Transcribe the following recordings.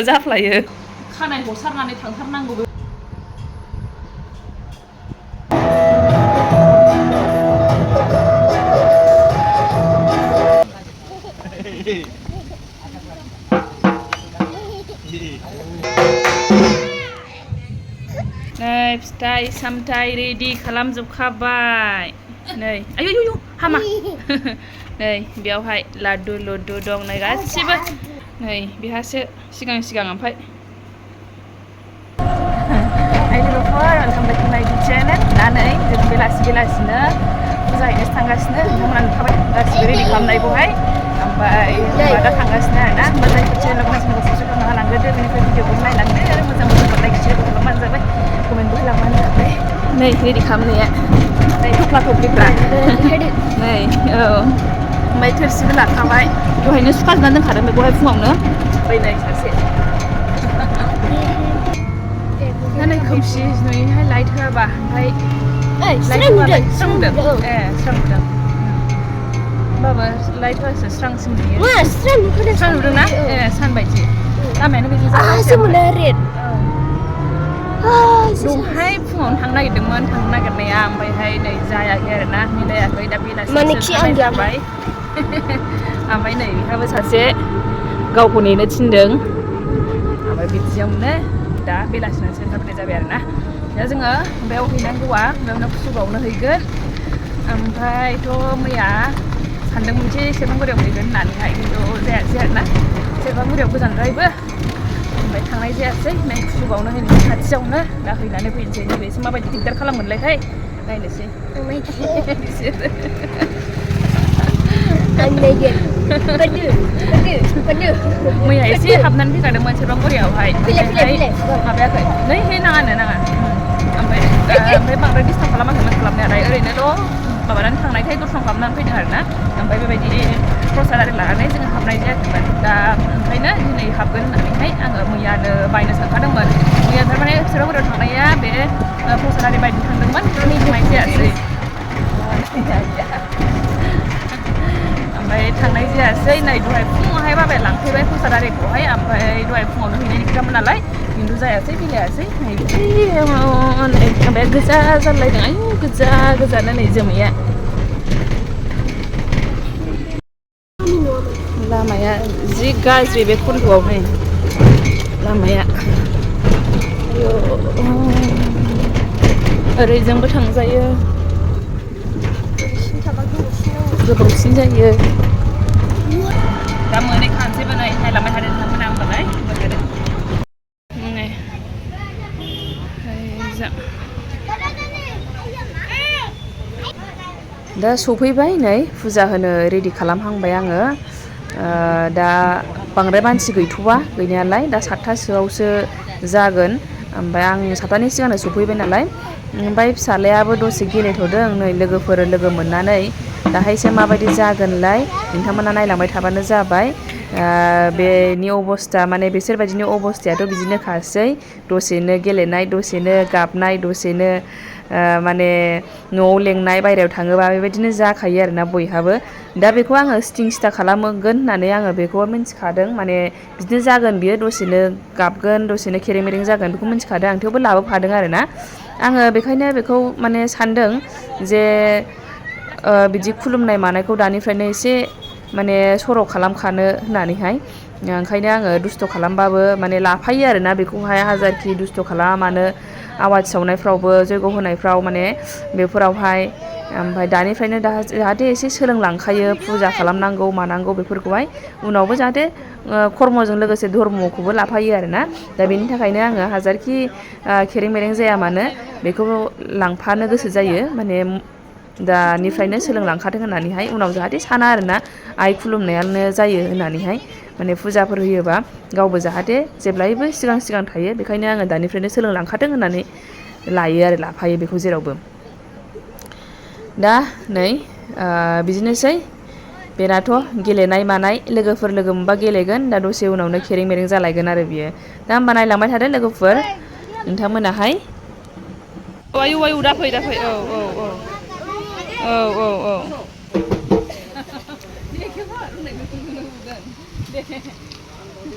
जाफ्लायो खानाय हसारनानै थांथारनांगौ नै फिथाइ सामथाइ रेडि खालामजोबखाबाय नै आयु हामा नै बेयावहाय लादु लुदु दं नै गासिबो नै बेहासो सिगां ओमफ्राय welcome back to my channel दा नै जों बेलासिनो फुजा हैनोसो थांगासिनो नोंथांमोना नुखाबाय गासिबो रेडि खालामनायखौहाय ओमफ्राय दा थांगासिनो आरोना मोजां चेनेलखौ साबसक्राइब खालामना गालांग्रोदो बेनिफ्राय भिडिअखौ नायलांदो आरो मोजां लाइक शेयार खालामबानो जाबाय कमेन्टबो होलांबानो जाबाय नै रेडि खालामनाया नै थफ्ला थफ्लिफ्रा नै औ ओमफ्राय थोरसिबो लाखाबाय दहायनो सुखाजोबनानै दोनखादों बेखौहाय फुङावनो ओमफ्राय नै सासे दा नै खोमसि नुयैहाय लाइट होआबा ओमफ्राय लाइट होआलाय स्रांदों स्रांदों होमबाबो लाइट होआसो स्रांसिन नुयो स्रां नुदोंना सान बायदि लामायानो बिदि जागासिनो दहाय फुङावनो थांनो नागिरदोंमोन थांनो नागिरनाया ओमफ्रायहाय नै जायाखै आरोना मिलायाखै दा बेलासियावसो थांनाय जाबाय ओमफ्राय नै बेहाबो सासे गावखौ नेनो थिनदों ओमफ्राय बिदियावनो दा बेलासिनो ओंखारबोनाय जाबाय आरोना दा जोङो बेयाव हैनांगौआ बेयावनो फुजायावनो हैगोन ओमफ्रायथ' मैया सानदोंमोन जे सेरफांगुरियाव हैगोन होननानैहाय खिन्थु जायासै आरोना सेरफांगुरियाव गोजानद्रायबो ओमफ्राय थांनाय जायासै नै फुजायावनो हैनो खाथियावनो दा हैनानै फैनोसै नैबेसो माबायदि दिगदार खालामोनलायथाय नायनोसै मैया एसे हाबनानै फैखादोंमोन सेरफांगुरियावहाय माबायाखै नै हे नाङा ओमफ्राय बांद्राय डिस्टार्ब खालामाखैमोन खालामनायालाय ओरैनोल' माबानानै थांनायखाय दर्शन खालामनानै फैदों आरोना ओमफ्राय बेबायदि प्रसाद आरि लानानै जोङो हाबनाय जायाखैमोन दा ओंखायनो दिनै हाबगोन होननानैहाय आङो मैयानो बायनो सानखादोंमोन मैया थारमाने सेरफांगुरियाव थांनाया बे प्रसाद आरि बायनो थांदोंमोन थांनाय जायासै ओमफ्राय थांनाय जायासै नै दहाय फुङावहाय बाबाया लांफैबाय प्रसाद आरिखौहाय ओमफ्राय दहाय फुङावनो हैनायनि खोथामोन नालाय खिन्थु जायासै मिलायासै नै माबाया गोजा जालायदों आयु गोजानो नै जोमैया लामाया जि गाज्रि बे कन्ट'आव नै लामाया ओरैजोंबो थांजायो गोबावसिन जायो दा मोनहैखानोसैबो नै नायलांबाय थादों नोंथांमोना होमबालाय दा सफैबाय नै फुजा होनो रेडि खालामहांबाय आङो दा बांद्राय मानसि गैथ'वा गैनायालाय दा 7थासोआवसो जागोन ओमफ्राय आं 7थानि सिगांनो सफैबाय नालाय ओमफ्राय फिसालायाबो दसे गेलेथ'दों नै लोगोफोर लोगो मोननानै दाहायसो माबायदि जागोनलाय नोंथांमोना नायलांबाय थाबानो जाबाय बेनि अबस्था माने बिसोरबायदिनि अबस्थायाथ' बिदिनोखासै दसेनो गेलेनाय दसेनो गाबनाय दसेनो माने न'आव लेंनाय बायहेरायाव थाङोबा बेबायदिनो जाखायो आरोना बयहाबो दा बेखौ आङो स्टिं स्टा खालामगोन होननानै आङो बेखौ मिन्थिखादों माने बिदिनो जागोन बियो दसेनो गाबगोन दसेनो खेरें मेरें जागोन बेखौ मिन्थिखादों आं थेवबो लाबोफादों आरोना आङो बेखायनो बेखौ माने सानदों जे बिदि खुलुमनाय मानायखौ दानिफ्रायनो एसे माने सर' खालामखानो होननानैहाय ओंखायनो आङो दुस्थ' खालामबाबो माने लाफायो आरोना बेखौहाय हाजारखि दुस्थ' खालामा मानो आवाथि सावनायफ्रावबो जयग' होनायफ्राव माने बेफोरावहाय ओमफ्राय दानिफ्रायनो जाहाथे एसे सोलोंलांखायो फुजा खालामनांगौ मानांगौ बेफोरखौहाय उनावबो जाहाथे खर्मजों लोगोसे धर्मखौबो लाफायो आरोना दा बेनि थाखायनो आङो हाजारखि खेरें मेरें जाया मानो बेखौ लांफानो गोसो जायो माने दानिफ्रायनो सोलोंलांखादों होननानैहाय उनाव जाहाथे साना आरोना आइ खुलुमनायानो जायो होननानैहाय माने फुजाफोर होयोबा गावबो जाहाथे जेब्लायबो सिगां थायो बेखायनो आङो दानिफ्रायनो सोलोंलांखादों होननानै लायो आरो लाफायो बेखौ जेरावबो दा नै बिदिनोसै बेनाथ' गेलेनाय मानाय लोगोफोर लोगो मोनबा गेलेगोन दा दसे उनावनो खेरें मेरें जालायगोन आरो बियो दा होमबा नायलांबाय थादो लोगोफोर नोंथांमोनाहाय आयु दाफै औ Kenapa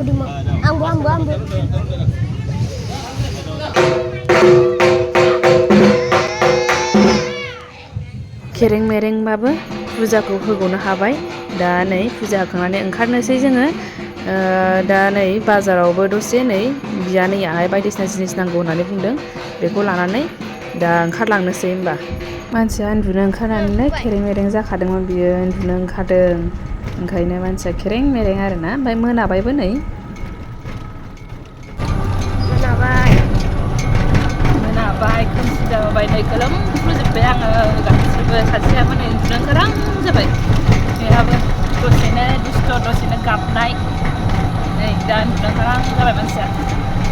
di ambu. खेरें मेरेंबाबो फुजाखौ होग'नो हाबाय दा नै फुजा होखांनानै ओंखारनोसै जोङो दा नै बाजारावबो दसे नै बियानैयाहाय बायदिसिना जिनिस नांगौ होननानै बुंदों बेखौ लानानै दा ओंखारलांनोसै होमबा मानसिया उन्दुनो ओंखारनानै खेरें मेरें जाखादोंमोन बियो उन्दुनो ओंखारदों ओंखायनो मानसिया खेरें मेरें आरोना ओमफ्राय मोनाबायबो नै मोनाबाय खोमसि जाबाय नै गोलोमफ्रुजोब्बाय आङो गासिबो सासेयाबो नै उन्दुनो ओंखारां जाबाय बेहाबो दसेनो दुस्थ' दसेनो गाबनाय नै दा उन्दुनो ओंखारां जाबाय मानसिया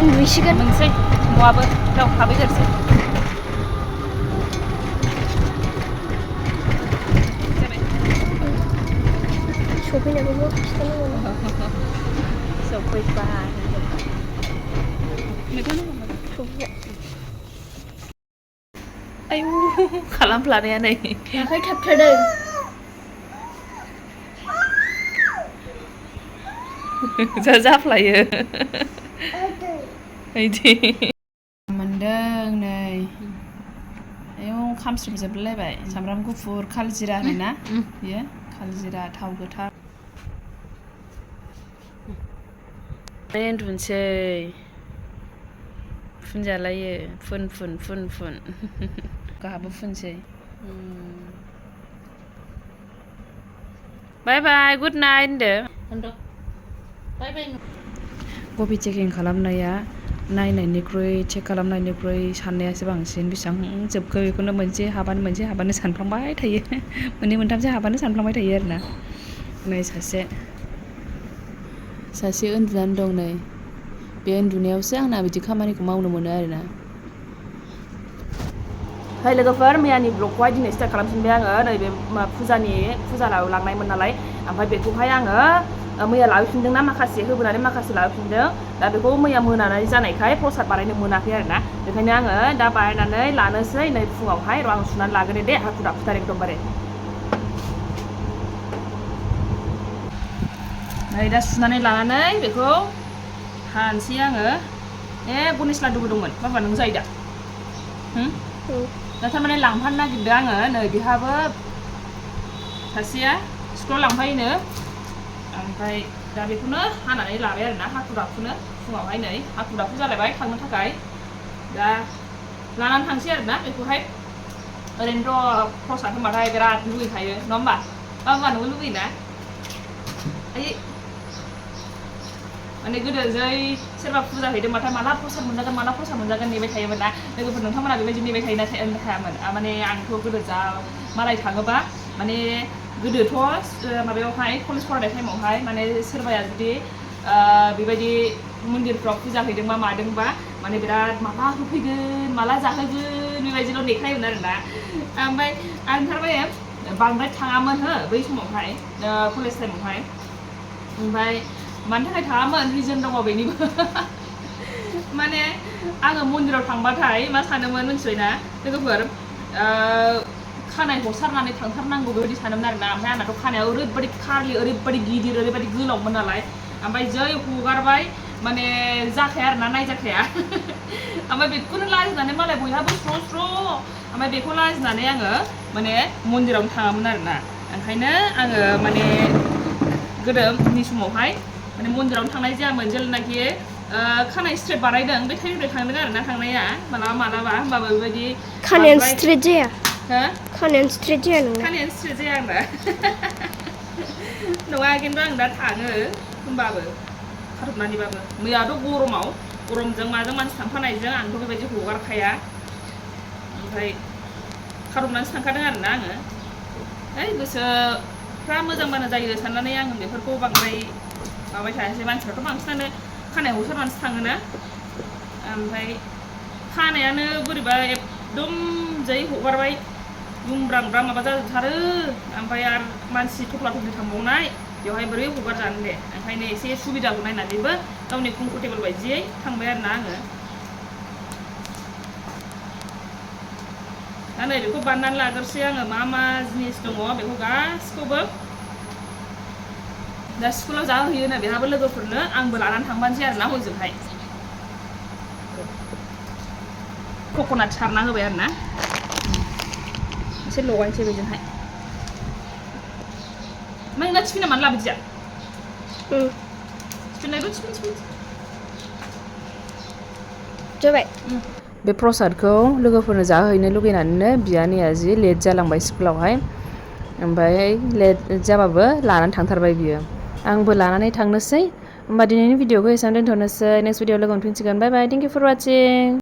उन्दुसिगोन मोनसै न'आबो गाव हाबैग्रोसै सफैनायखौबो खिथानांगौ सफैबाय आयु खालामफ्लानाया नै आखाइ थाबथादों जा जाफ्लायो बिदि मोनदों नै आयौ खामस्रेमजोबलायबाय सामब्राम गुफुर कालजिरा होनोना बियो कालजिरा थाव गोथां उन्दुनोसै फुनजालायो फुन गाहाबो फुनसै बाय बाय गुड नाइट होनदो कफि चेकिं खालामनाया नायनायनिख्रुइ चेक खालामनायनिख्रुइ साननायासो बांसिन बेसेबां जोबखो बेखौनो मोनसे हाबानो सानफ्लांबाय थायो मोननै मोनथामसो हाबानो सानफ्लांबाय थायो आरोना नै सासे उन्दुनानै दं नै बे उन्दुनायावसो आंना बिदि खामानिखौ मावनो मोनो आरोना हाय लोगोफोर मैयानि ब्लगखौहाय दिनै स्टार्ट खालामफिनबाय आङो नैबे फुजा लांनायमोन नालाय ओमफ्राय बेखौहाय आङो मैया लाबोफिनदोंना माखासे होबोनानै माखासे लाबोफिनदों दा बेखौ मैया मोनानाय जानायखाय प्रसाद बानायनो मोनाखै आरोना बेखायनो आङो दा बानायनानै लानोसै नै फुङावहाय आं सुनानै लागोन दे हाखु दाखुथार एकदमबारे नै दा सुनानै लानानै बेखौ हानोसै आङो गनेश लादुबो दंमोन बाबा नों जायो दा दा थारमाने लांफानो नागिरदों आङो नै बेहाबो सासेया स्कुलाव लांफायोनो ओमफ्राय दा बेखौनो हानानै लाबाय आरोना हाखु दाखुनो फुङावहाय नै हाखु दाखु जालायबाय थांनो थाखाय दा लानानै थांसै आरोना बेखौहाय ओरैनोथ' प्रसाद होनबाथाय बिराद लुगैखायो नङा होमबा मानोबो लुबैयोना आइ माने गोदो जै सोरबा फुजा हैदोंबाथाय माला प्रसाद मोनजागोन नेबाय थायोमोन ना लोगोफोर नोंथांमोना बेबायदि नेबाय थायोना थायामोन माने आंथ' गोदो जा मालाय थाङोबा माने गोदोथ' माबायावहाय कलेज फरायनाय टाइमावहाय माने सोरबाया जुदि बेबायदि मन्दिरफ्राव फुजा हैदोंबा मादोंबा माने बिराद माला होफैगोन माला जाहोगोन बेबायदिल' नेखायोमोन आरोना ओमफ्राय आं थारमाने बांद्राय थाङामोन हो बै समावहाय कलेज टाइमावहाय ओमफ्राय मानि थाखाय थाङामोन रिजन दङ बेनिबो माने आङो मन्दिराव थांबाथाय मा सानोमोन मिथिबायना लोगोफोर खानाय हसारनानै थांथारनांगौ बेबायदि सानोमोन आरोना ओमफ्राय आंनाथ' खानाया ओरैबायदि खारलि ओरैबायदि गिदिर ओरैबायदि गोलावमोन नालाय ओमफ्राय जै हगारबाय माने जाखाया आरोना नायजाखाया ओमफ्राय बेखौनो लाजिनानै मालाय बयहाबो स्र' स्र' ओमफ्राय बेखौ लाजिनानै आङो माने मन्दिरावनो थाङामोन आरोना ओंखायनो आङो माने गोदोनि समावहाय माने मन्दिरावनो थांनाय जायामोन जेब्लानाखि खानाय स्ट्रेट बानायदों बे टाइमनिफ्राय थांदों आरोना थांनाया मालाबा होमबाबो बेबायदि खानायानो स्ट्रेट जाया हो खानायानो स्ट्रेट जाया नोंना खानायानो स्ट्रेट जाया आंना नङा खिन्थु आं दा थाङो होमबाबो खाथबनानैबाबो मैयाथ' गरमजों माजों मानसि थांफानायजों आंथ' बेबायदि हगारखाया ओमफ्राय खाथबनानैसो थांखादों आरोना आङो है गोसोफ्रा मोजांबानो जायो साननानै आङो बेफोरखौ बांद्राय माबाबाय थायासै मानसिफ्राथ' बांसिनानो खानाय हसारनानैसो थाङोना ओमफ्राय खानायानो बोरैबा एकदम जै हगारबाय ब्रां माबा जाजोबथारो ओमफ्राय आरो मानसि थफ्ला थफ्लि थांबावनाय बेवहाय बोरै हगारजानो दे ओंखायनो एसे सुबिदाखौ नायनानैबो गावनि कमफर्टेबोल बायदियै थांबाय आरोना आङो दा नै बेखौ बानायनानै लाग्रोसै आङो मा जिनिस दङ बेखौ गासिखौबो दा स्कुलाव जाहोहैयोनो बेहाबो लोगोफोरनो आंबो लानानै थांफानोसै आरोना हजोंहाय कक'नाट सारना होबाय आरोना एसे लगायनोसै बेजोंहाय ओमफ्राय नोंना टिफिना मानो लाबोदिया टिफिन जाबाय बे प्रसादखौ लोगोफोरनो जाहोहैनो लुगैनानैनो बियानैया जि लेट जालांबाय स्कुलावहाय ओमफ्राय लेट जाबाबो लानानै थांथारबाय बियो आंबो लानानै थांनोसै होमबा दिनैनि भिडिअखौ एसेबां दोनथ'नोसै नेक्स्ट भिडिअ लोगो मोनफिनसिगोन बाय बाय थेंक इउ फर वाचिं